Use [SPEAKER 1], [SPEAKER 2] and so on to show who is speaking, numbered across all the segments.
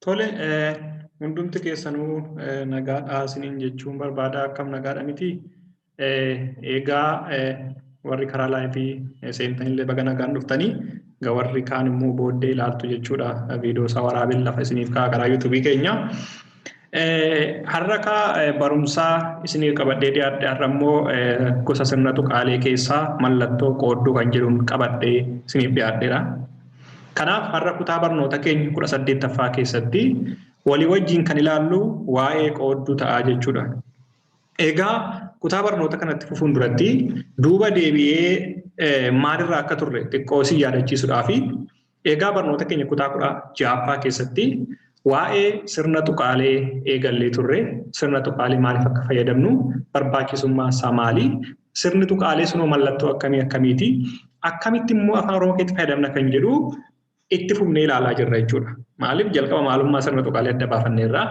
[SPEAKER 1] Tole, hundumti keessanuu nagaadhaa isiniin jechuun barbaada. Akkam, nagaadha miti? Egaa warri karaa live seentanillee baga nagaan dhuftanii, egaa warri kaan immoo booddee ilaaltu jechuudha. Viidiyoo isaa waraabeen lafa isiniif ka'a karaa YouTubeii keenya. Har'a kaa barumsaa isinii qabadhee dhiyaadhe. Har'a immoo gosa sirna tuqaalee keessaa mallattoo qoodduu kan jedhuun qabadhee isiniif dhiyaadheera. Kanaaf har'a kutaa barnoota keenya 18ffaa keessatti walii wajjin kan ilaallu waa'ee qoodduu ta'aa jechuudha. Egaa kutaa barnoota kanatti fufuun duratti duuba deebi'ee maalirraa akka turre xiqqoo isin yaadachiisuudhaafi, egaa barnoota keenya kutaa 16ffaa keessatti waa'ee sirna tuqaalee eegallee turre. Sirna tuqaalee maaliif akka fayyadamnu, barbaachisummaa isaa maali, sirni tuqaalee sunoo mallattoo akkamii akkamiiti, akkamitti immoo Afaan Oromoo keessatti fayyadamna kan jedhu itti fufnee ilaalaa jirra jechuudha. Maaliif, jalqaba maalummaa sirna tuqaalee adda baafanneerra.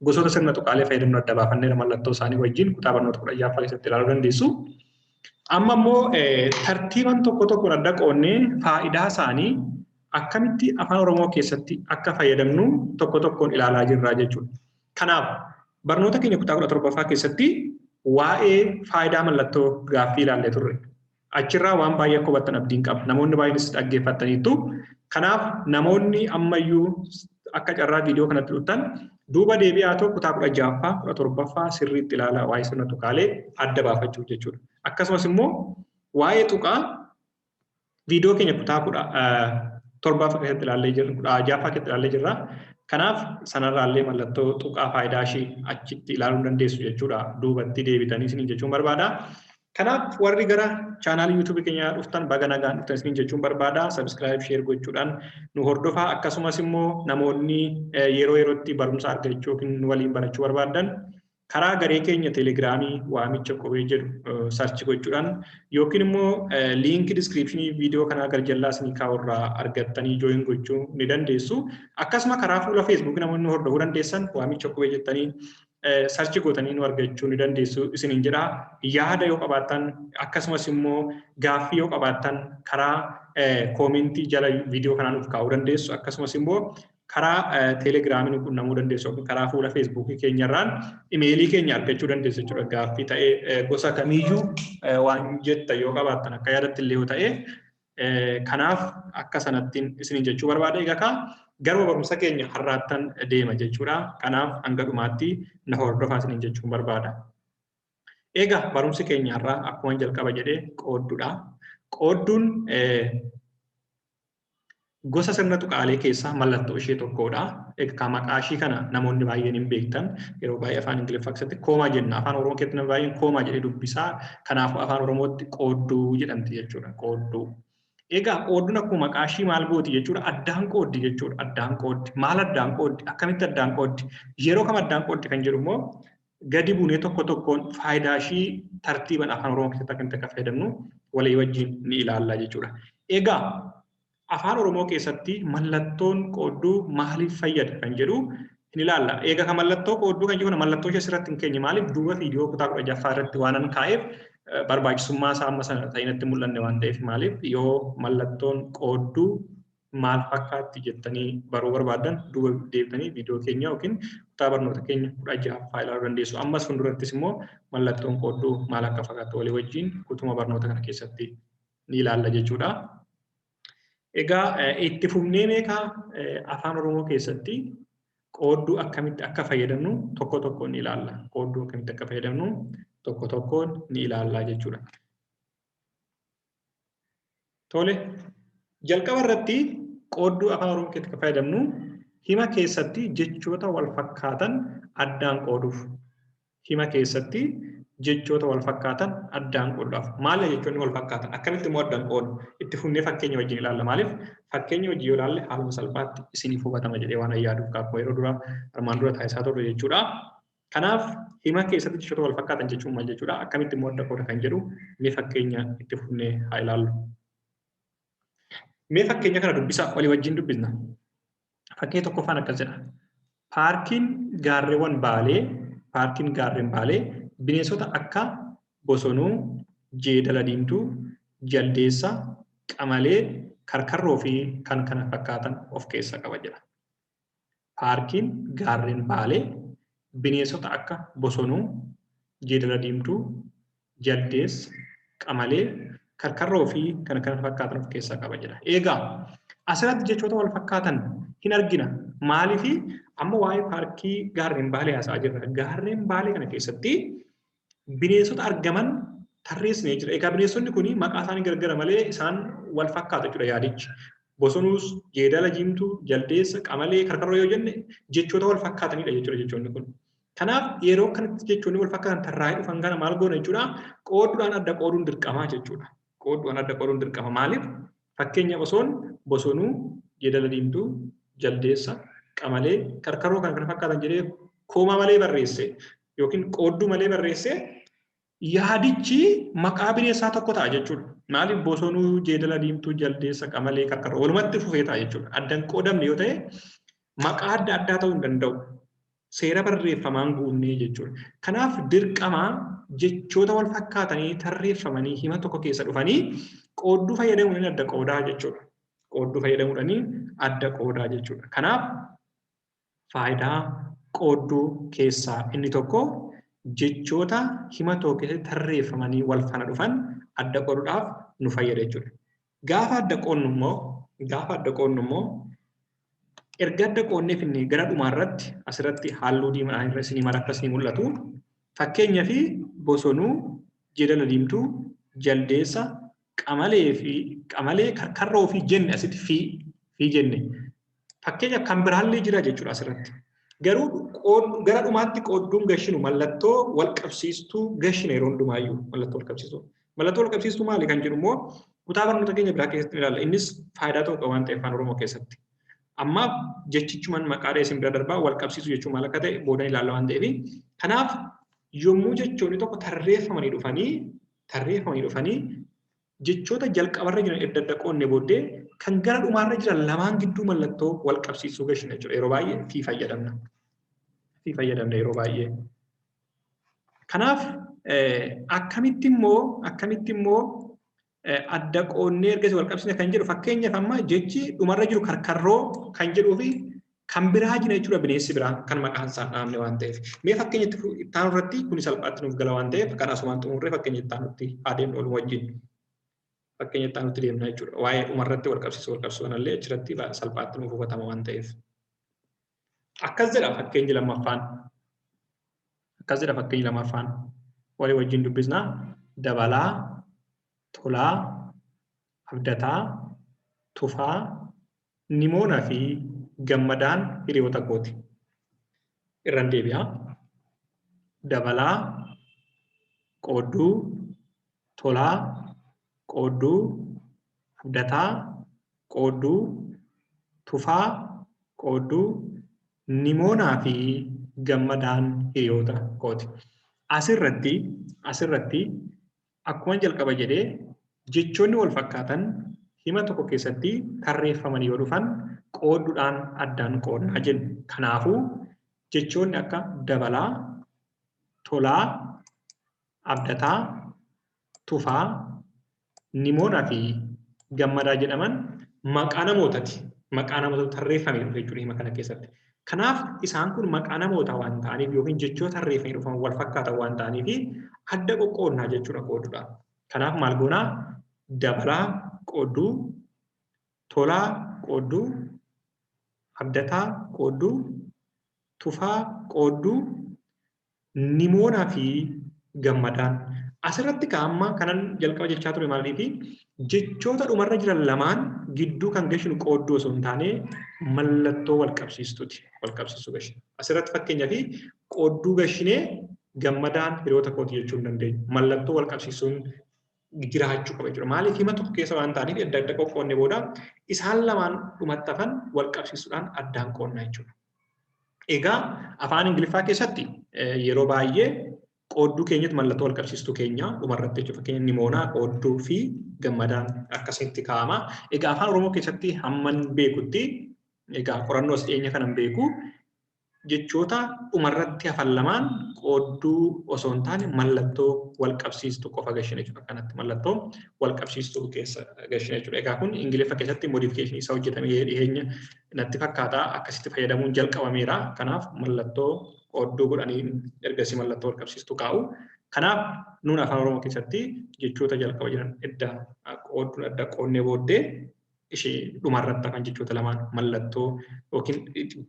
[SPEAKER 1] Gosoota sirna tuqaalee fayyadamnu adda baafanneerra, mallattoo isaanii wajjin kutaa barnoota 16ffaa keessatti ilaaluu dandeessu. Amma immoo tartiiban tokko tokkoon adda qoonnee faayidaa isaanii akkamitti Afaan Oromoo keessatti akka fayyadamnu tokko tokkoon ilaalaa jirra jechuudha. Kanaaf barnoota keenya kutaa 17ffaa keessatti waa'ee faayidaa mallattoo gaaffii ilaallee turre. Achirraa waan baay'ee akka hubattan abdiin qaba. Namoonni baay'eenis dhaggeeffataniitu. Kanaaf namoonni ammayyuu akka carraa viidiyoo kanatti dhuftan duuba deebi'aa ta'u kutaa 16ffaa, 17ffaa sirriitti ilaalaa, waa'ee sirna tuqaalee adda baafachuuf jechuudha. Akkasumas immoo waa'ee tuqaa viidiyoo keenya kutaa 17ffaa keessatti ilaallee jirra, 16ffaa keessatti ilaallee jirra. Kanaaf sanarraallee mallattoo tuqaa faayidaa ishii achitti ilaaluu dandeessu jechuudha. Duubatti deebitanii isiniin jechuun barbaada. Kanaaf warri gara chaanaalii YouTubeii keenyaa dhuftan baga nagaan dhuftan isiniin jechuun barbaada. Subscribe, share gochuudhaan nu hordofaa. Akkasumas immoo namoonni yeroo yerootti barumsa argachuu yookiin nu waliin barachuu barbaadan karaa garee keenya Telegramii Waamicha Qubee jedhu search gochuudhaan yookiin immoo linkii descriptionii viidiyoo kanaa gara jalaa isinii kaa'urraa argattanii join gochuu ni dandeessu. Akkasuma karaa fuula Facebookii namoonni hordofuu dandeessan Waamicha Qubee jettanii search gootanii nu argachuu ni dandeessu isiniin jedha. Yaada yoo qabaattan, akkasumas immoo gaaffii yoo qabaattan, karaa commentii jala viidiyoo kanaa nuuf kaa'uu dandeessu. Akkasumas immoo karaa Telegramii nu qunnamuu dandeessu yookiin karaa fuula Facebookii keenyarraan emailii keenya argachuu dandeessu jechuudha. Gaaffii ta'ee gosa kamiiyyuu waan jettan yoo qabaattan, akka yaadatti illee yoo ta'e, kanaaf akka sanattiin isiniin jechuu barbaada. Egaa kaa garuma barumsa keenya har'aattan deema jechuudha. Kanaaf hanga dhumaatti na hordofaa isiniin jechuun barbaada. Egaa barumsi keenya har'aa akkuma jalqaba jedhee qoodduudha. Qoodduun gosa sirna tuqaalee keessaa mallattoo ishee tokkodha. Egaa maqaa ishii kana namoonni baay'een hin beektan. Yeroo baay'ee afaan Ingiliffaa keessatti comma jenna. Afaan Oromoo keessatti namni baay'een comma jedhee dubbisaa. Kanaafuu afaan Oromootti qoodduu jedhamti jechuudha. Qoodduu. Egaa qoodduun akkuma maqaa ishii maal gooti jechuudha? Addaan qooddi jechuudha. Addaan qooddi. Maal addaan qooddi? Akkamitti addaan qooddi? Yeroo kam addaan qooddi kan jedhu immoo gadi buunee tokko tokkoon faayidaa ishii tartiiban Afaan Oromoo keessatti akkamitti akka fayyadamnu walii wajjin ni ilaalla jechuudha. Egaa Afaan Oromoo keessatti mallattoon qoodduu maaliif fayyada kan jedhu ni ilaalla. Egaa kan mallattoo qoodduu kan jedhu mallattoo ishee asirratti hin keenye. Maaliif, duuba viidiyoo kutaa 16ffaa irratti waan kaa'eef barbaachisummaa isaa amma sana ta'inatti mul'anne waan ta'eef. Maaliif, yoo mallattoon qoodduu maal fakkaatti jettanii baruu barbaaddan duuba deebitanii viidiyoo keenya yookiin kutaa barnoota keenya 16ffaa ilaaluu dandeessu. Ammas fuuldurattis immoo mallattoon qoodduu maal akka fakkaattu walii wajjin kutuma barnoota kana keessatti ni ilaalla jechuudha. Egaa itti fufnee meeqa Afaan Oromoo keessatti qoodduu akkamitti akka fayyadamnu tokko tokkoon ni ilaalla. Qoodduu akkamitti akka fayyadamnu tokko tokkoon ni ilaalla jechuudha. Tole, jalqaba irratti qoodduu Afaan Oromoo keessatti akka fayyadamnu hima keessatti jechoota wal fakkaatan addaan qooduuf. Hima keessatti jechoota wal fakkaatan addaan qooduudhaaf. Maali jechoonni wal fakkaatan? Akkamitti immoo addaan qoodu? Itti fufnee fakkeenya wajjin ilaalla. Maaliif, fakkeenya wajjin yoo ilaalle haaluma salphaatti isiniif hubatama jedhee waan yaaduuf, akkuma yeroo dura armaan dura taasisaa turre jechuudha. Kanaaf hima keessatti jechoota wal fakkaatan jechuun maal jechuudha? Akkamitti immoo adda qooda kan jedhu mee fakkeenya itti fufnee haa ilaallu. Mee fakkeenya kana dubbisaa, walii wajjin dubbisna. Fakkeenya tokkoffaan akkas jedha. Paarkiin gaarreewwan Baalee, paarkiin gaarreen Baalee bineensota akka bosonuu, jeedala diimtuu, jaldeessa, qamalee, karkarroo fi kan kana fakkaatan of keessa qaba jedha. Paarkiin gaarreen Baalee bineensota akka bosonuu, jeedala diimtuu, jaldeessa, qamalee, karkarroo fi kan kana fakkaatan of keessaa qaba jedha. Egaa asirratti jechoota wal fakkaatan hin argina. Maaliif amma waa'ee paarkii gaarreen Baalee haasa'aa jirra. Gaarreen Baalee kana keessatti bineensota argaman tarreessinee jira. Egaa bineensonni kun maqaa isaanii gargara malee isaan wal fakkaatu jechuudha yaadichi. Bosonuus, jeedala diimtuu, jaldeessa, qamalee, karkarroo yoo jenne jechoota wal fakkaatanidha jechuudha jechoonni kun. Kanaaf yeroo kanatti jechoonni wal fakkaatan tarraa'ee dhufan kana maal goona jechuudha? Qoodduudhaan adda qooduun dirqamaa jechuudha. Qoodduudhaan adda qooduun dirqama. Maaliif? Fakkeenyaaf osoon bosonuu, jeedala diimtuu, jaldeessa, qamalee, karkarroo kan kana fakkaatan jedhee koomaa malee barreesse yookiin qoodduu malee barreesse, yaadichi maqaa bineensaa tokko ta'a jechuudha. Maaliif? Bosonuu, jeedala diimtuu, jaldeessa, qamalee, karkarroo walumatti fufee ta'a jechuudha. Addan qoodamne yoo ta'e maqaa adda addaa ta'uu hin danda'u. Seera barreeffamaan guunnee jechuudha. Kanaaf dirqama jechoota wal fakkaatanii tarreeffamanii hima tokko keessa dhufanii qoodduu fayyadamuudhaan adda qoodaa jechuudha. Qoodduu fayyadamuudhaan adda qoodaa jechuudha. Kanaaf faayidaa qoodduu keessaa inni tokko jechoota hima tokko keessatti tarreeffamanii wal faana dhufan adda qooduudhaaf nu fayyada jechuudha. Gaafa adda qoodnu immoo erga adda qoodnee finne gara dhumaarratti asirratti halluu diimaadhaan irra isinii mara akka isinii mul'atu, fakkeenyaa fi bosonuu, jeedala diimtuu, jaldeessa, qamalee fi qamalee, karkarroo fi jenne asitti fi jenne. Fakkeenya kan biraallee jira jechuudha asirratti. Garuu gara dhumaatti qoodduun gashinu mallattoo wal qabsiistuu gashina yeroo hundumaayyuu mallattoo wal qabsiistuu. Mallattoo wal qabsiistuu maali kan jedhu immoo kutaa barnoota keenya biraa keessatti ilaalla. Innis faayidaa tokko waan ta'eef Afaan Oromoo keessatti. Ammaaf jechichuman maqaa isin bira darbaa, wal qabsiisuu jechuun maal akka ta'e boodan ilaalla waan ta'eef. Kanaaf yommuu jechoonni tokko tarreeffamanii dhufanii jechoota jalqabarra jiran edda adda qoodne booddee kan gara dhumaarra jiran lamaan gidduu mallattoo wal qabsiisuu gashina jechuudha. Yeroo baay'ee fi fayyadamna. Fi fayyadamna yeroo baay'ee. Kanaaf akkamitti immoo adda qoodnee ergasii wal qabsiisna kan jedhu, fakkeenyaaf amma jechi dhumarra jiru karkarroo kan jedhuu fi kan biraa jira jechuudha, bineensi biraa kan maqaan isaa dhaamne waan ta'eef. Mee fakkeenya itti aanu irratti kuni salphaatti nuuf gala waan ta'eef kan asumaan xumurree fakkeenya itti aanutti adeemnu ol wajjin. Fakkeenya itti aanutti deemna jechuudha. Waa'ee dhumarratti wal qabsiisuu wal qabsiisuu kanallee achirratti salphaatti nuuf hubatama waan ta'eef. Akkas jedha fakkeenyi lammaffaan. Akkas jedha fakkeenyi lammaffaan. Walii wajjin dubbisnaa. Dabalaa, Tolaa, Abdataa, Tufaa, Nimoona fi Gammadaan hiriyoota kooti. Irran deebi'a. Dabalaa, qoodduu, Tolaa, qoodduu, Abdataa, qoodduu, Tufaa, qoodduu, Nimoonaa fi Gammadaan hiriyoota kooti. Asirratti akkuma jalqaba jedhee jechoonni wal fakkaatan hima tokko keessatti tarreeffamanii yoo dhufan qoodduudhaan addaan qoodnaa jenna. Kanaafuu jechoonni akka Dabalaa, Tolaa, Abdataa, Tufaa, Nimoonaa fi Gammadaa jedhaman maqaa namootaati. Maqaa namoota tarreeffamee dhufe jechuudha hima kana keessatti. Kanaaf isaan kun maqaa namootaa waan ta'aniif yookiin jechoota tarreeffamanii dhufan wal fakkaatan waan ta'aniif adda qoqqoodnaa jechuudha qoodduudhaan. Kanaaf maal goonaa? Dabalaa qoodduu, Tolaa qoodduu, Abdataa qoodduu, Tufaa qoodduu, Nimoonaa fi Gammadaan. Asirratti amma kanan jalqaba jechaa ture maaliifi jechoota dhumarra jiran lamaan gidduu kan gashinu qoodduu osoo hin taane mallattoo wal qabsiistuuti. Wal qabsiistuu gashina. Asirratti fakkeenyaaf qoodduu gashinee Gammadaan hiriyoota kooti jechuu hin dandeenyu. Mallattoo wal qabsiisuun jiraachuu qaba jechuudha. Maaliif? Hima tokko keessa waan ta'aniif adda adda qoqqoodne booda isaan lamaan dhumatti hafan wal qabsiisuudhaan addaan qoodna jechuudha. Egaa afaan Ingiliffaa keessatti yeroo baay'ee qoodduu keenyatti mallattoo wal qabsiistuu keenya dhumarratti jechuudha. Fakkeenya Nimoonaa qoodduu fi Gammadaan akkasitti kaa'ama. Egaa Afaan Oromoo keessatti hamman beekutti, egaa qorannoo as dhiyeenya kanan beeku, Jechoota dhumarratti hafan lamaan qoodduu osoo hin taane mallattoo wal qabsiistuu qofa gashina jechuudha. Akkanatti mallattoo wal qabsiistuu keessa gashina jechuudha. Egaa kun Ingiliffa keessatti modification isaa hojjetamee dhiyeenya natti fakkaata, akkasitti fayyadamuun jalqabameera. Kanaaf mallattoo qoodduu godhanii ergasii mallattoo wal qabsiistuu kaa'u. Kanaaf nuun Afaan Oromoo keessatti jechoota jalqaba jiran edda qoodduun adda qoonnee booddee ishee dhumarratti hafan jechoota lamaan mallattoo yookiin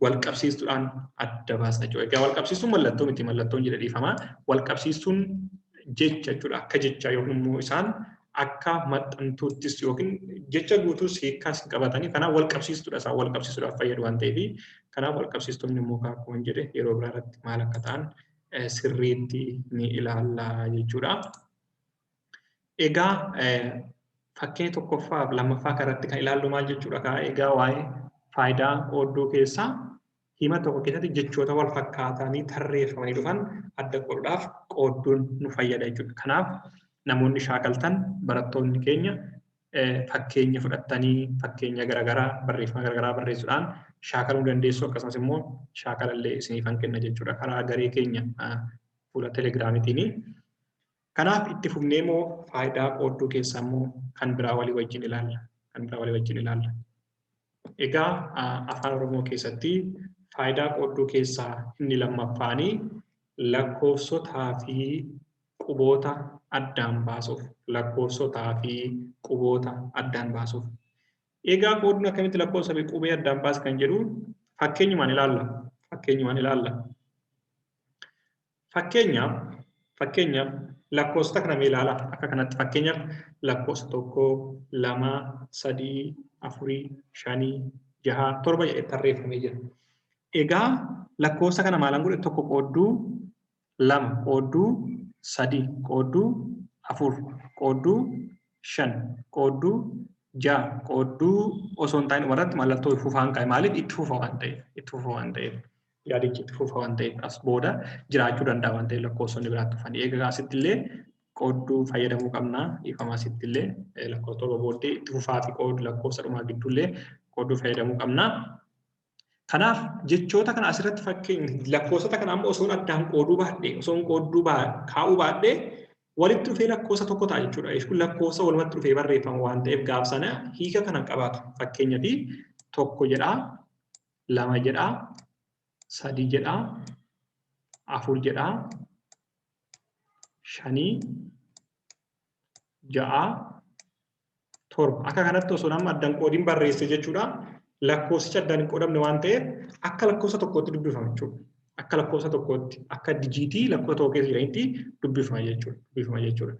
[SPEAKER 1] wal qabsiistuudhaan adda baasna jechuudha. Egaa wal qabsiistuun mallattoo miti, mallattoon jedha, dhiifama. Wal qabsiistuun jecha jechuudha. Akka jecha yookiin immoo isaan akka maxxantuuttis yookiin jecha guutuus hiikkaas hin qabatanii, kanaaf wal qabsiistuudha, isaan wal qabsiisuudhaaf fayyadu waan ta'eef. Kanaaf wal qabsiistonni immoo akkuma jedhe yeroo biraa irratti maal akka ta'an sirriitti ni ilaalla jechuudha. Egaa fakkeenya tokkoffaa fi lammaffaa kanarratti kan ilaallu maal jechuudha? Egaa waa'ee faayidaa qoodduu keessaa hima tokko keessatti jechoota wal fakkaatanii tarreeffamanii dhufan adda qooduudhaaf qoodduun nu fayyada jechuudha. Kanaaf namoonni shaakaltan, barattoonni keenya, fakkeenya fudhattanii fakkeenya garaagaraa, barreeffama garaagaraa barreessuudhaan shaakaluu dandeessu. Akkasumas immoo shaakalallee isiniifan kenna jechuudha karaa garee keenya fuula Telegiraamiitiini. Kanaaf itti fufnee immoo faayidaa qoodduu keessaa immoo kan biraa walii wajjin ilaalla. Kan biraa walii wajjin ilaalla. Egaa Afaan Oromoo keessatti faayidaa qoodduu keessaa inni lammaffaanii lakkoofsotaa fi quboota addaan baasuuf. Lakkoofsotaa fi quboota addaan baasuuf. Egaa qoodduun akkamitti lakkoofsa fi qubee addaan baasa kan jedhu fakkeenyumaan ilaalla. Fakkeenyumaan ilaalla. Fakkeenyaaf lakkoofsota kana mee ilaala akka kanatti. Fakkeenyaaf lakkoofsa 1, 2, 3, 4, 5, 6, 7 jedhee tarreeffamee jira. Egaa lakkoofsa kana maalan godhe? 1 qoodduu 2 qoodduu 3 qoodduu 4 qoodduu 5 qoodduu 6 qoodduu osoo hin taane dhumarratti mallattoo fufaan kaa'e. Maaliif? Itti fufa waan ta'eef, itti fufa waan ta'eef, yaadichi itti fufa waan ta'eef, as booda jiraachuu danda'a waan ta'eef lakkoofsonni biraatti dhufan. Egaa asitti illee qoodduu fayyadamuu qabna. Dhiifama, asitti illee lakkoofsa 7 booddee itti fufaa fi qooddu lakkoofsa dhumaa gidduu illee qoodduu fayyadamuu qabna. Kanaaf jechoota kana asirratti fakkeenya lakkoofsota kana amma osoon addaan qooduu baadhee, osoon qoodduu kaa'uu baadhee, walitti dhufee lakkoofsa tokko ta'a jechuudha. Kun lakkoofsa walumatti dhufee barreeffama waan ta'eef gaaf sana hiika kana qabaatu. Fakkeenyaaf 1 jedhaa, 2 jedhaa, 3 jedhaa, 4 jedhaa, 5, 6, 7. Akka kanatti osoo nama addaan qoodiin barreesse jechuudha. Lakkoofsicha addaan hin qoodamne waan ta'eef akka lakkoofsa tokkootti dubbifama jechuudha. Akka lakkoofsa tokkootti, akka dijiitii lakkoofsa tokko keessa jiranitti dubbifama jechuudha. Dubbifama jechuudha.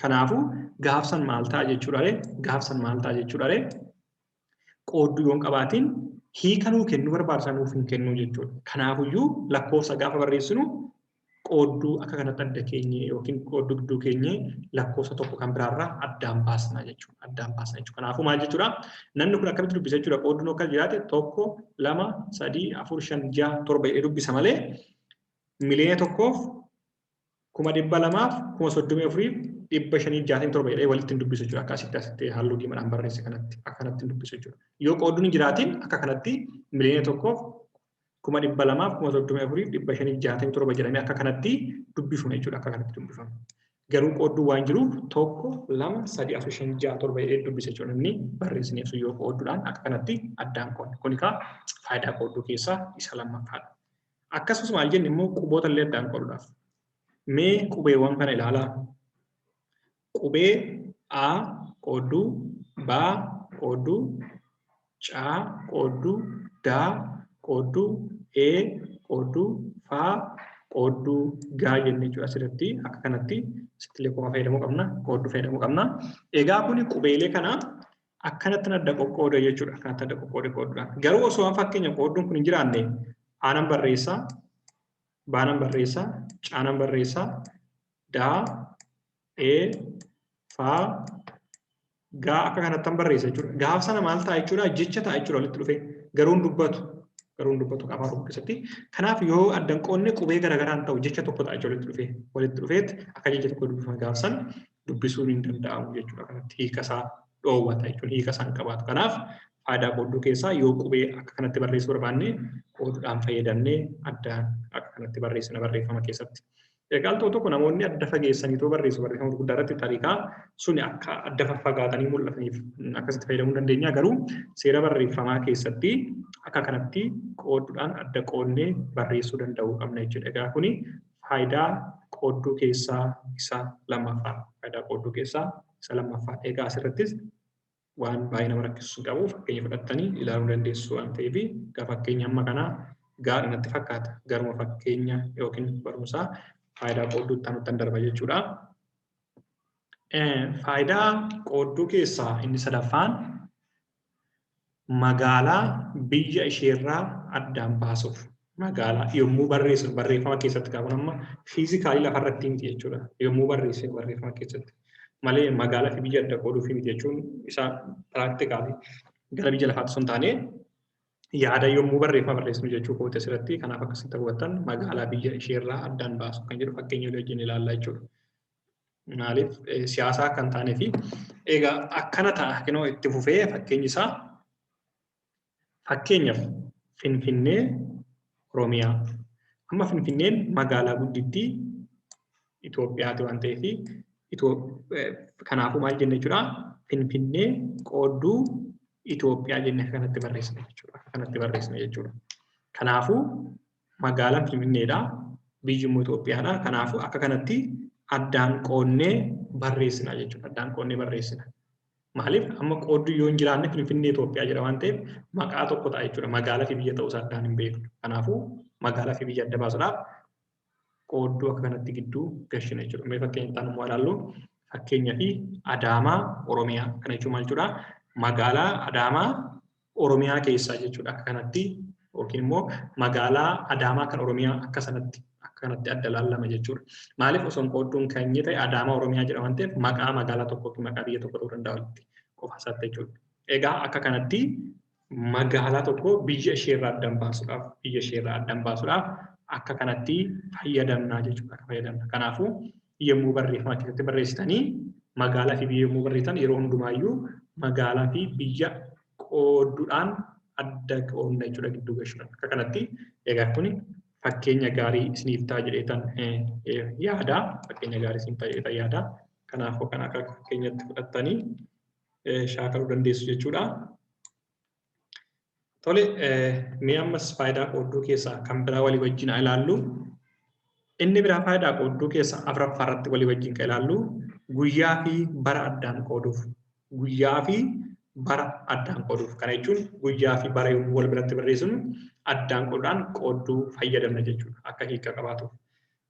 [SPEAKER 1] Kanaafuu gaafsan maal ta'a jechuudha ree? Gaafsan maal ta'a jechuudha ree? Qoodduu yoo hin qabaatiin hiika nuu kennuu barbaachisaa nuuf hin kennu jechuudha. Kanaafuyyuu lakkoofsa gaafa barreessinu qoodduu akka kanatti adda keenye yookiin qoodduu gidduu keenye lakkoofsa tokko kan biraarraa addaan baasna jechuudha. Addaan baasna jechuudha. Kanaafuu maal jechuudha? Namni kun akkamitti dubbisa jechuudha? Qoodduun akka jiraate 1, 2, 3, 4, 5, 6, 7 jedhee dubbisa malee 1,234,567 jedhee walitti hin dubbisu jechuudha. Akka asitti halluu diimaadhaan barreesse kanatti akka kanatti hin dubbisu jechuudha. Yoo qoodduun hin jiraatin akka kanatti 1,234,567 jedhamee akka kanatti dubbifama jechuudha. Akka kanatti dubbifama. Garuu qoodduu waan jiruuf 1, 2, 3, 4, 5, 6, 7 jedhee dubbisa jechuudha. Namni barreessineef sun yoo qoodduudhaan akka kanatti addaan qoodne. Kun egaa faayidaa qoodduu keessaa isa lammaffaadha. Akkasumas maal jenne immoo, quboota illee addaan qooduudhaaf. Mee qubeewwan kana ilaalaa. Qubee A qoodduu B qoodduu C qoodduu D qoodduu E qoodduu F qoodduu G jennee jechuudha asirratti. Akka kanatti asittillee koma fayyadamuu qabna, qoodduu fayyadamuu qabna. Egaa kuni qubeelee kana akkanatti adda qoqqooda jechuudha. Akkanatti adda qoqqoode qoodduudhaan. Garuu osoo waan fakkeenya qoodduun kun hin jiraanne Aanan barreessaa, Baanan barreessaa, Caanan barreessaa, Daa, E, Faa, Gaa akka kanattan barreessa jechuudha. Gaaf sana maal ta'a jechuudha? Jecha ta'a jechuudha walitti dhufee. Garuu hin dubbatu. Garuu hin dubbatu Afaan Oromoo keessatti. Kanaaf yoo addan qoodne qubee garaagaraan ta'u, jecha tokko ta'a jechuudha walitti dhufee. Walitti dhufeet akka jecha tokko dubbifama, gaaf sana dubbisuun hin danda'amu jechuudha. Kanatti hiika isaa dhoowwata jechuun hiika isaan qabaatu. Kanaaf faayidaa qoodduu keessaa yoo qubee akka kanatti barreessuu barbaanne qoodduudhaan fayyadamnee addaan akka kanatti barreessina barreeffama keessatti. Egaa al tokko tokko namoonni adda fageessanii too barreessu barreeffama gurguddaa irratti tariikaa suni akka adda faffagaatanii mul'ataniif akkasitti fayyadamuu dandeenya. Garuu seera barreeffamaa keessatti akka kanatti qoodduudhaan adda qoodnee barreessuu danda'uu qabna jechuudha. Egaa kuni faayidaa qoodduu keessaa isa lammaffaadha. Faayidaa qoodduu keessaa isa lammaffaadha. Egaa asirrattis waan baay'ee nama rakkisu hin qabu fakkeenya fudhattanii ilaaluu dandeessu waan ta'eef egaa fakkeenya amma kanaa gaariidha natti fakkaata. Garuma fakkeenya yookiin barumsaa faayidaa qoodduu itti aanutti darba jechuudha. Faayidaa qoodduu keessaa inni sadaffaan magaalaa biyya isheerraa addaan baasuuf. Magaalaa yommuu barreessinu barreeffama keessatti gaafa amma fiizikaalii lafarratti miti jechuudha. Yommuu barreessinu barreeffama keessatti malee magaalaa fi biyya adda qooduuf miti jechuun isaa piraaktikaalii gara biyya lafaatti osoo hin taane yaada yommuu barreeffama barreessinu jechuu kooti asirratti. Kanaaf akkasitti hubattan magaalaa biyya isheerraa addaan baasu kan jedhu fakkeenya walii wajjin ilaallaa jechuudha. Maaliif siyaasaa akka hin taanee fi egaa akkana ta'a kinoo itti fufee fakkeenyi isaa fakkeenyaaf Finfinnee Oromiyaa. Amma Finfinneen magaalaa guddittii Itoophiyaati waan ta'eef kanaafuu maal jenna jechuudha Finfinnee qoodduu Itoophiyaa jennee akka kanatti barreessina jechuudha. Akka kanatti barreessina jechuudha. Kanaafuu magaalaan Finfinneedha. Biyyi immoo Itoophiyaadha. Kanaafuu akka kanatti addaan qoodnee barreessina jechuudha. Addaan qoodnee barreessina. Maaliif amma qoodduu yoo hin jiraanne Finfinnee Itoophiyaa jedha waan ta'eef maqaa tokko ta'a jechuudha. Magaalaa fi biyya ta'uusaa addaan hin beeknu. Kanaafuu magaalaa fi biyya adda baasuudhaaf qoodduu akka kanatti gidduu gashina jechuudha. Mee fakkeenya itti aanu immoo ilaallu. Fakkeenya fi Adaamaa Oromiyaa. Kana jechuun maal jechuudha? Magaalaa Adaamaa Oromiyaa keessaa jechuudha. Akka kanatti yookiin immoo magaalaa Adaamaa kan Oromiyaa akka sanatti akka kanatti adda laallama jechuudha. Maaliif osoo qoodduun keenye ta'e Adaamaa Oromiyaa jedha waan ta'eef maqaa magaalaa tokko yookiin maqaa biyya tokko ta'uu danda'a walitti qofa isaatti jechuudha. Egaa akka kanatti magaalaa tokko biyya isheerraa addaan baasuudhaaf biyya isheerraa addaan baasuudhaaf akka kanatti fayyadamnaa jechuudha. Akka fayyadamna. Kanaafuu yommuu barreeffama keessatti barreessitanii magaalaa fi biyya yommuu barreessitan yeroo hundumaayyuu magaalaa fi biyya qoodduudhaan adda qoodna jechuudha gidduu gashuudhaan. Akka kanatti egaa kuni fakkeenya gaarii isiniif ta'a jedheetan yaada. Fakkeenya gaarii isiniif ta'a jedheetan yaada. Kanaafuu kan akka fakkeenyatti fudhattanii shaakaluu dandeessu jechuudha. Tole, mee ammas faayidaa qoodduu keessaa kan biraa walii wajjin haa ilaallu. Inni biraa faayidaa qoodduu keessaa afuraffaa irratti walii wajjin kan ilaallu guyyaa fi bara addaan qooduuf. Guyyaa fi bara addaan qooduuf. Kana jechuun guyyaa fi bara yommuu wal biratti barreessinu addaan qooduudhaan qoodduu fayyadamna jechuudha. Akka hiika qabaatuuf.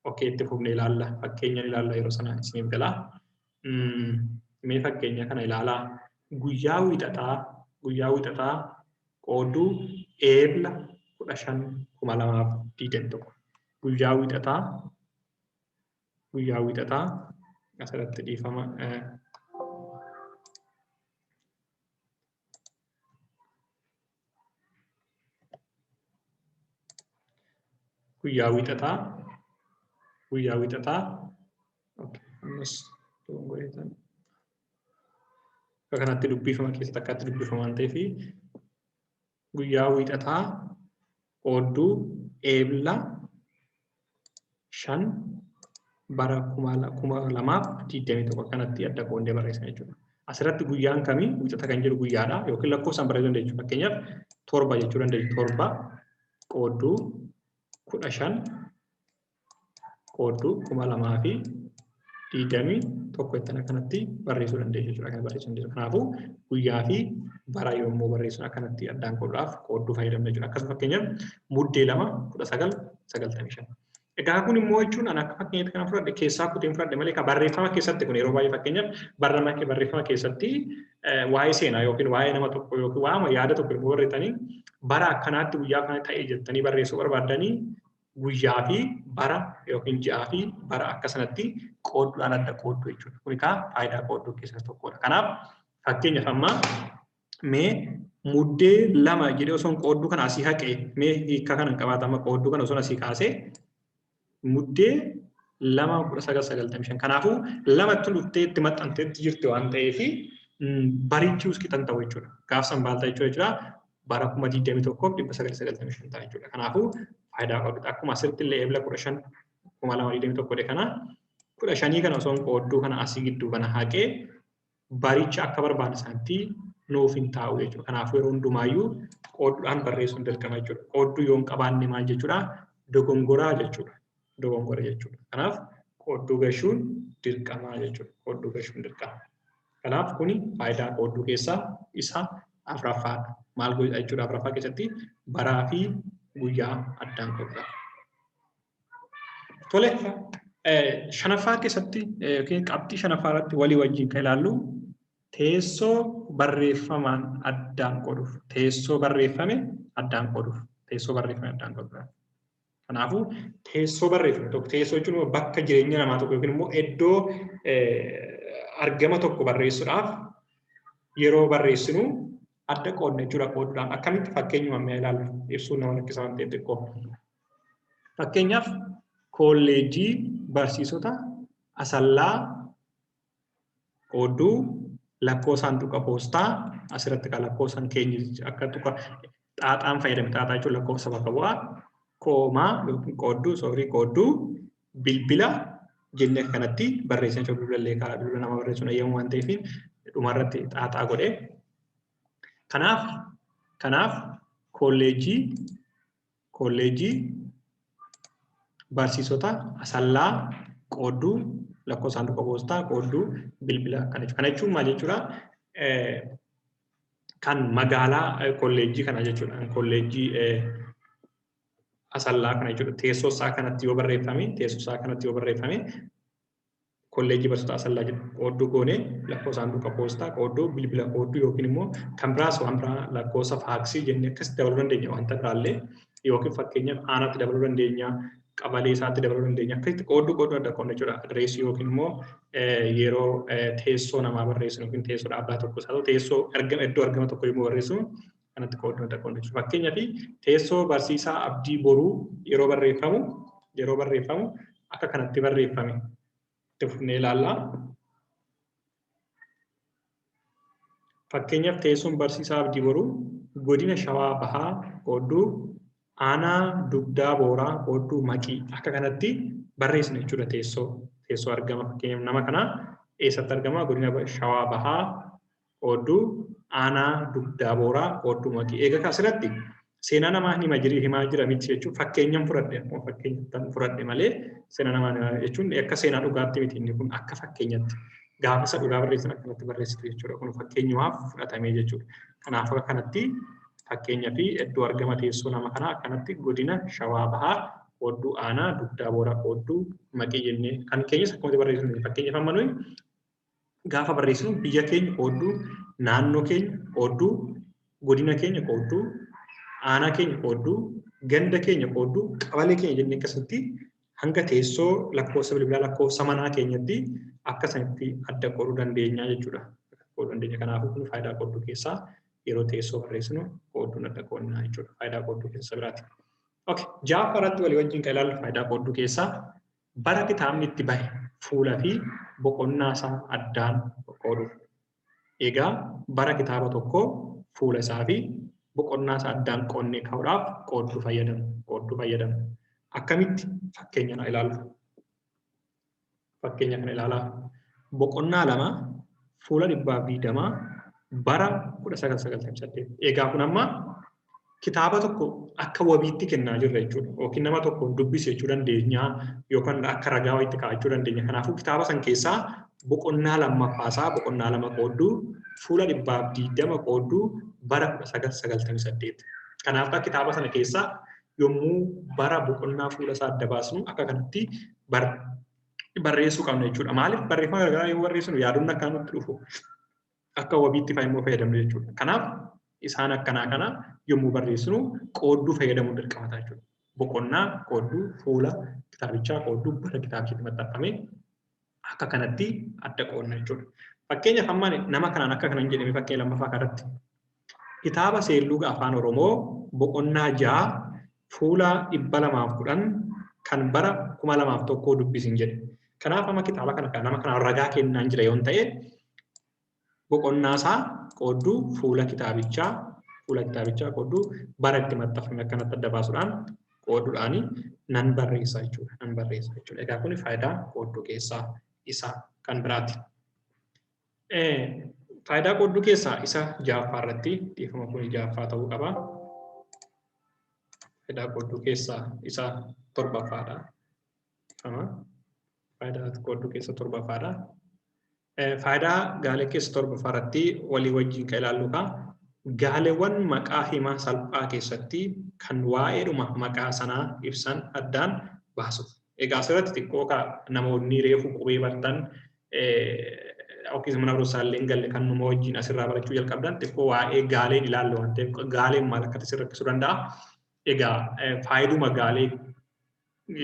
[SPEAKER 1] Okee itti fufnee ilaalla. Fakkeenyaan ilaalla yeroo sana isiniif gala. Mee fakkeenya kana ilaalaa. Guyyaa wiixataa guyyaa wiixataa qoodduu Eebla 15 2021. Guyyaa wiixataa guyyaa wiixataa asirratti dhiifama. Guyyaa wiixataa guyyaa wiixataa okay ammas dogongoreetan akka kanatti dubbifama keessatti akkatti dubbifama waan ta'eef guyyaa wiixataa qoodduu Eebla 5 bara 2021 kanatti adda qoodnee barreessina jechuudha. Asirratti guyyaan kamii wiixata kan jedhu guyyaadha yookiin lakkoofsaan barreessuu dandeessu. Fakkeenyaaf 7 jechuu dandeessu. 7 qoodduu 15 qoodduu 2021 jettan akkanatti barreessuu dandeessu jechuudha. Kana barreessuu dandeessu. Kanaafuu guyyaa fi bara yommuu barreessinu akkanatti addaan qooduudhaaf qoodduu fayyadamna jechuudha. Akkasuma fakkeenyaaf Muddee 2 1995. Egaa kun immoo jechuun an akka fakkeenyaatti kana fudhadhe keessaa kuteen fudhadhe malee kan barreeffama keessatti kun yeroo baay'ee fakkeenyaaf barreeffama keessatti waa'ee seenaa yookiin waa'ee nama tokko yookiin waa'uma yaada tokko yommuu barreessitanii bara akkanaatti guyyaa kana ta'e jettanii barreessuu barbaaddanii guyyaa fi bara yookiin ji'aa fi bara akka sanatti qoodduudhaan adda qooddu jechuudha. Kun egaa faayidaa qoodduu keessaa tokkodha. Kanaaf fakkeenyaaf amma mee Muddee 2 jedhee osoon qoodduu kana asii haqee mee hiikkaa kana hin qabaata amma qoodduu kana osoon asii kaasee Muddee 2 1995 kanaafuu lamatti dhuftee itti maxxanteetti jirti waan ta'eef Barichi qixan ta'u jechuudha. Gaaf san maal ta'a jechuudha? Bara 2021,995 ta'a jechuudha. Kanaafuu faayidaa qabdu. Akkuma asirratti illee Ebla 15 2021 kana 15 kana osoo qoodduu kana asii gidduu kana haqee baricha akka barbaanne sanatti nuuf hin taa'u jechuudha. Kanaafuu yeroo hundumaayyuu qoodduudhaan barreessuun dirqama jechuudha. Qoodduu yoo hin qabaanne maal jechuudha? Dogongoraa jechuudha. Dogongora jechuudha. Kanaaf qoodduu gashuun dirqama jechuudha. Qoodduu gashuun dirqama. Kanaaf kuni faayidaa qoodduu keessaa isa afuraffaadha. Maal godha jechuudha afuraffaa keessatti? Baraa fi guyyaa addaan qoodudha. Tole, shanaffaa keessatti yookiin qabxii shanaffaa irratti walii wajjin kan ilaallu teessoo barreeffamaan addaan qooduuf. Teessoo barreeffame addaan qooduuf. Teessoo barreeffame addaan qooduuf. Kanaafuu teessoo barreeffame tokko, teessoo jechuun bakka jireenya namaa tokko yookiin immoo iddoo argama tokko barreessuudhaaf yeroo barreessinu adda qoodna jechuudha qoodduudhaan. Akkamitti? Fakkeenyuma mee ilaallu, ibsuun nama rakkisa waan ta'eef xiqqoo. Fakkeenyaaf, Kolleejjii Barsiisota Asallaa qoodduu lakkoofsaan saanduqa poostaa asirratti kan lakkoofsaan keenya akka tuqa xaaxaan fayyadame, xaaxaa jechuun lakkoofsa bakka bu'aa, koomaa yookiin qoodduu, soorii, qoodduu bilbila jennee kanatti barreessan jechuudha. Bilbila illee karaa bilbila nama barreessuun eeyyamu waan ta'eef dhumarratti xaaxaa godhee. Kanaaf kolleejjii Barsiisota Asallaa qoodduu lakkoofsa saanduqa poostaa qoodduu bilbila kana jechuudha. Kana jechuun maal jechuudha? Kan magaalaa kolleejjii kana jechuudha. Kolleejjii Asallaa kana jechuudha. Teessoo isaa kanatti yoo barreeffame, teessoo isaa kanatti yoo barreeffame, Kolleejjii Barsiisota Asallaa jedhu qoodduu goonee lakkoofsa saanduqa poostaa qoodduu bilbila qoodduu yookiin immoo kan biraas waan biraa lakkoofsa faaksii jennee akkasitti dabaluu dandeenya wanta biraallee, yookiin fakkeenyaaf aanaatti dabaluu dandeenya, qabalee isaatti dabaluu dandeenya. Akkasitti qoodduu qoodduu adda qoodna jechuudha. Adireesii yookiin immoo yeroo teessoo namaa barreessinu yookiin teessoo dhaabbataa tokko isaa ta'u, teessoo argama, iddoo argama tokko yommuu barreessinu kanatti qoodduu adda qoodna jechuudha. Fakkeenyaaf, teessoo barsiisaa Abdii Boruu yeroo barreeffamu akka kanatti barreeffame. Itti fufnee ilaalla. Fakkeenyaaf, teessoon barsiisaa Abdii Boruu godina Shawaa Bahaa qoodduu aanaa Dugdaa Booraa qoodduu Maqii akka kanatti barreessina jechuudha teessoo. Teessoo argama fakkeenyaaf nama kanaa eessatti argama? Godina Shawaa Bahaa qoodduu aanaa Dugdaa Booraa qoodduu Maqii. Egaa asirratti seenaa namaa hima jirii himaa jira miti jechuun fakkeenyan fudhadhe, akkuma fakkeenyattan fudhadhe malee seenaa namaa hima jechuun akka seenaa dhugaatti miti. Inni kun akka fakkeenyatti gaafa isa dhugaa barreessan akkanatti barreessitu jechuudha. Kun fakkeenyumaaf fudhatamee jechuudha. Kanaaf akka kanatti fakkeenya fi iddoo argama teessoo nama kanaa akkanatti godina Shawaa Bahaa qoodduu aanaa Dugdaa Booraa qoodduu Maqii jennee kan keenyas akkumatti barreessinu. Fakkeenyaaf, amma nuyi gaafa barreessinu biyya keenya qoodduu naannoo keenya qoodduu godina keenya qoodduu aanaa keenya qoodduu ganda keenya qoodduu qabalee keenya jennee akkasitti hanga teessoo, lakkoofsa bilbilaa, lakkoofsa manaa keenyatti akka sanitti adda qooduu dandeenya jechuudha. Qooduu dandeenya. Kanaafuu kun faayidaa qoodduu keessaa yeroo teessoo barreessinu qoodduun adda qoodnaa jechuudha. Faayidaa qoodduu keessa biraati. Okay. Ja'affaa irratti walii wajjin kan ilaallu faayidaa qoodduu keessaa bara kitaabni itti bahe fuula fi boqonnaa isaa addaan qoqqooduuf. Egaa bara kitaaba tokkoo fuula isaa fi boqonnaa isaa addaan qoonnee kaa'uudhaaf qoodduu fayyadamu. Qoodduu fayyadamu. Akkamitti? Fakkeenya kana ilaallu. Fakkeenya kana ilaalaa. Boqonnaa 2 fuula 120 bara 1998. Egaa kun amma kitaaba tokko akka wabiitti kennaa jirra jechuudha. Yookiin nama tokko dubbisi jechuu dandeenya yookaan akka ragaa wayiitti kaa'achuu dandeenya. Kanaafuu kitaaba san keessaa boqonnaa lammaffaasaa, boqonnaa 2 qoodduu fuula 120 qoodduu bara 1998. Kanaaf kitaaba sana keessaa yommuu bara, boqonnaa, fuula isaa adda baasnu akka kanatti barreessuu qabna jechuudha. Maaliif? Barreeffama garaagaraa yoo barreessinu yaadonni akka nutti dhufu akka wabiitti fa'a immoo fayyadamnu jechuudha. Kanaaf isaan akkanaa kana yommuu barreessinu qoodduu fayyadamuun dirqama ta'a jechuudha. Boqonnaa qoodduu fuula kitaabichaa qoodduu bara kitaabichi maxxanfame akka kanatti adda qoodna jechuudha. Fakkeenyaaf, amma nama kanaan akka kanan jedhame fakkeenya lammaffaa kanarratti kitaaba seelluga Afaan Oromoo boqonnaa 6 fuula 210 kan bara 2001 dubbisin jedhe. Kanaaf amma kitaaba kana nama kanaan ragaa kennaan jira yoon ta'e, Boqonnaa isaa qoodduu, fuula kitaabichaa qoodduu, bara itti maxxanfame akkanatti adda baasuudhaan qoodduudhaani nan barreessa jechuudha. Nan barreessa jechuudha. Egaa kun faayidaa qoodduu keessaa isa kan biraati. Faayidaa qoodduu keessaa isa ja'affaa irratti, dhiifama, kun ja'affaa ta'uu qaba. Faayidaa qoodduu keessaa isa torbaffaadha. Dhiifama. Faayidaa qoodduu keessa torbaffaadha. Faayidaa gaalee keessa torbaffaa irratti walii wajjin kan ilaallu kaa gaaleewwan maqaa himaa salphaa keessatti kan waa'eedhuma maqaa sanaa ibsan addaan baasuuf. Egaa asirratti xiqqoo namoonni reefu qubee bartan yookiis mana barumsaa illee hin galle kan numa wajjin asirraa barachuu jalqabdan xiqqoo waa'ee gaaleen ilaallu waan ta'eef gaaleen maal akka ta'e rakkisuu danda'a. Egaa faayiduma gaalee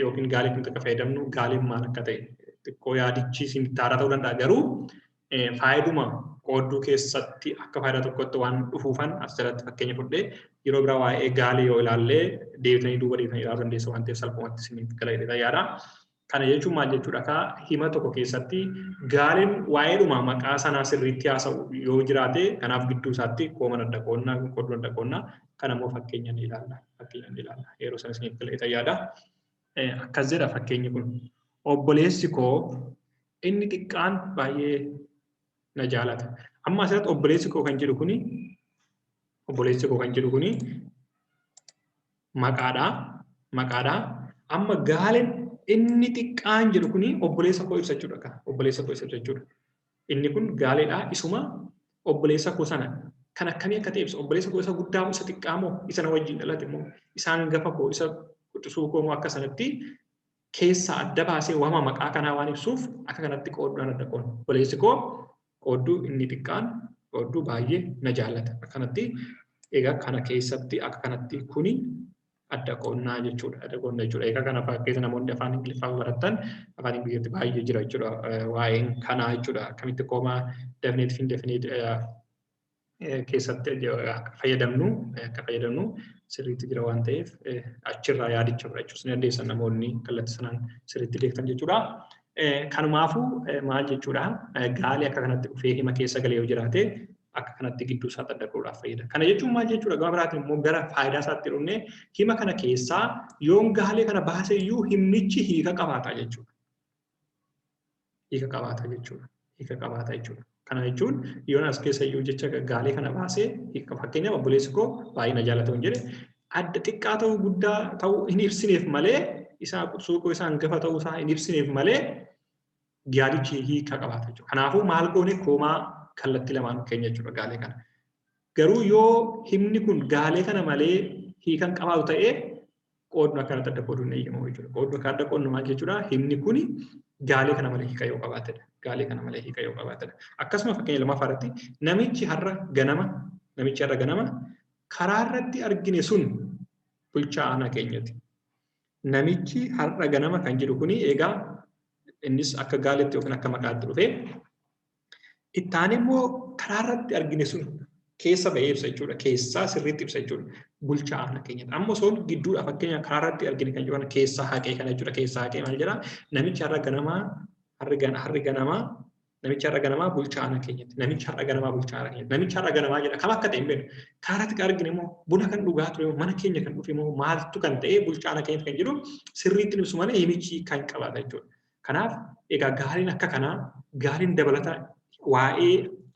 [SPEAKER 1] yookiin gaalee kun akka fayyadamnu, gaaleen maal akka ta'e xiqqoo yaadichi isin haaraa ta'uu danda'a, garuu faayiduma qoodduu keessatti akka faayidaa tokkotti waan dhufuufan as jalatti fakkeenya fudhee, yeroo biraa waa'ee gaalee yoo ilaallee deebitanii duuba deebitanii ilaaluu dandeessu waan ta'eef salphumatti isiniif gala jedhee yaada. Kana jechuun maal jechuudha? Kaa hima tokko keessatti gaaleen waa'eedhuma maqaa sanaa sirriitti haasa'u yoo jiraate, kanaaf gidduu isaatti kooman adda qoonnaa, qoodduu adda qoonnaa. Kana immoo fakkeenya ni ilaalla. Fakkeenya ni ilaalla. Yeroo sana isiniif gala jedhee yaada. Akkas jedha fakkeenyi kun. "Obboleessi koo inni xiqqaan baay'ee na jaalata." Amma asirratti obboleessi koo kan jedhu kuni, obboleessi koo kan jedhu kuni maqaadha. Maqaadha. Amma gaaleen "inni xiqqaan" jedhu kuni obboleessa koo ibsa jechuudha. Obboleessa koo ibsa jechuudha. Inni kun gaaleedha. Isuma obboleessa koo sana kan akkamii akka ta'e ibsa. Obboleessa koo isa guddaa moo isa xiqqaa moo isa na wajjin dhalate moo isa hangafa koo isa quxisuu koo moo, akka sanatti keessaa adda baasee waama maqaa kanaa waan ibsuuf akka kanatti qoodduudhaan adda qoodna. "Obboleessi koo" qoodduu "inni xiqqaan" qoodduu "baay'ee na jaallata." Akkanatti egaa kana keessatti akka kanatti kuni adda qoonnaa jechuudha. Adda qoonnaa jechuudha. Egaa kana fakkeessa namoonni afaan Ingiliffaa barattan afaan Ingiliffatti baay'ee jira jechuudha. Waa'een kanaa jechuudha. Akkamitti comma definite fi indefinite keessatti akka fayyadamnu sirriitti jira waan ta'eef achirraa yaadicha fudhachuus ni dandeessan namoonni kallattii sanaan sirriitti beektan jechuudha. Kanumaafuu maal jechuudha, gaalee akka kanatti dhufee hima keessa galee yoo jiraate akka kanatti gidduu isaa adda godhuudhaaf fayyada. Kana jechuun maal jechuudha? Gama biraatiin immoo gara faayidaa isaatti dhufnee, hima kana keessaa yoon gaalee kana baase iyyuu himnichi hiika qabaata jechuudha. Hiika qabaata jechuudha. Hiika qabaata jechuudha. Kana jechuun yoon as keessa iyyuu jecha gaalee kana baasee hiika, fakkeenyaaf "obboleessi koo baay'ee na jaallata" hin jedhe, adda xiqqaa ta'uu guddaa ta'uu hin ibsineef malee, isaa quxisuu koo isaa hangafa ta'uu isaa hin ibsineef malee yaadichi hiika qabaata jechuudha. Kanaafuu maal goone? Comma kallattii lamaan keenya jechuudha gaalee kana. Garuu yoo himni kun gaalee kana malee hiikan qabaatu ta'ee qoodnu akkanatti adda qooduun eeyyamamu jechuudha. Qoodnu akka adda qoodnu maal jechuudha? Himni kuni gaalee kana malee hiika yoo qabaatedha. Gaalee kana malee hiika yoo qabaatedha. Akkasuma fakkeenya lammaffaa irratti namichi har'a ganama karaa irratti argine sun bulchaa aanaa keenyati. "Namichi har'a ganama" kan jedhu kuni egaa innis akka gaaleetti yookiin akka maqaatti dhufee, ittaanee immoo "karaa irratti argine sun" keessa bahee ibsa jechuudha. Keessaa sirriitti ibsa jechuudha. Bulchaa aanaa keenyati. Amma osoo gidduudha fakkeenya "karaa irratti argine" kan jedhu keessaa haqee kana jechuudha. Keessaa haqee maal jedhaa? Namichi har'a ganamaa, har'i ganamaa, namichi har'a ganamaa bulchaa aanaa keenyati. Namichi har'a ganamaa bulchaa aanaa keenyati. "Namichi har'a ganamaa" jedha. Kam akka ta'e hin beeknu. Karaa irratti kan argine immoo buna kan dhugaa ture, mana keenya kan dhufe immoo maaltu kan ta'e bulchaa aanaa keenyati kan jedhu sirriitti ibsu malee himichi kan qabaata jechuudha. Kanaaf egaa gaaliin akka kanaa, gaaliin dabalataa waa'ee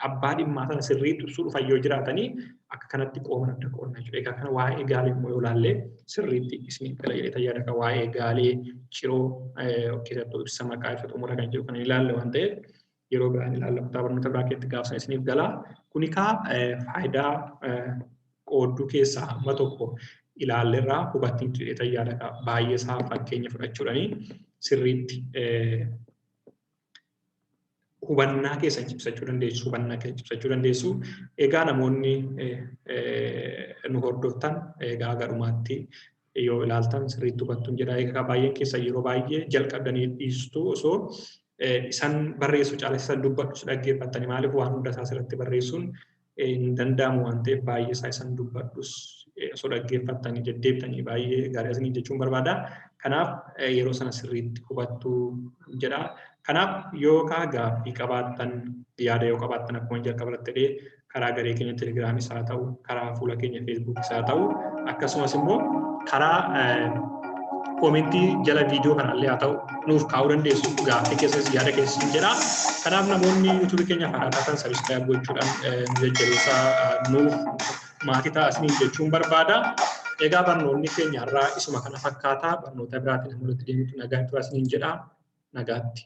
[SPEAKER 1] abbaa dhimmaa sana sirriitti ibsuu dhufan yoo jiraatanii akka kanatti qooman adda qoodna jechuudha. Egaa kana waa'ee gaalee immoo yoo ilaalle sirriitti isiniif gala jedhee tajaajila kan waa'ee gaalee ciroo keessattuu ibsa maqaa, ibsa xumura kan jedhu kan ilaalle waan ta'eef yeroo biraan ilaalla, kutaa barnoota biraa keessatti gaafsan isiniif gala. Kuni kaa faayidaa qoodduu keessaa hamma tokko ilaalleerraa hubattiin jedhee tajaajila baay'ee isaa fakkeenya fudhachuudhaani sirriitti hubannaa keessan cimsachuu dandeessu, hubannaa keessan cimsachuu dandeessu. Egaa namoonni nu hordoftan egaa garumaatti yoo ilaaltan sirriitti hubattuun jedha. Egaa baay'een keessan yeroo baay'ee jalqabdanii dhiistu, osoo isan barreessu caala isan dubbadhu dhaggeeffattanii. Maaliif? Waan hunda isaa asirratti barreessuun hin danda'amu waan ta'eef baay'ee isaa isan dubbadhus osoo dhaggeeffattanii deddeebitanii baay'ee gaarii isiniin jechuun barbaada. Kanaaf yeroo sana sirriitti hubattu jedha. Kanaaf yookaan gaaffii qabaattan, yaada yoo qabaattan, akkuma jalqaba irratti jedhee, karaa garee keenya Telegiraamis haa ta'u, karaa fuula keenya Feesbuukis haa ta'u, akkasumas immoo karaa koomentii jala viidiyoo kanallee haa ta'u nuuf kaa'uu dandeessu gaaffii keessas yaada keessas jedha. Kanaaf namoonni yuutuubii keenya haaraa taatan subscribe gochuudhaan nu jajjabeessaa, nuuf maatii ta'a isiniin jechuun barbaada. Egaa barnoonni keenya har'aa isuma kana fakkaata. Barnoota biraatiin hamma walitti deemtu nagaan tura isiniin jedha. Nagaatti.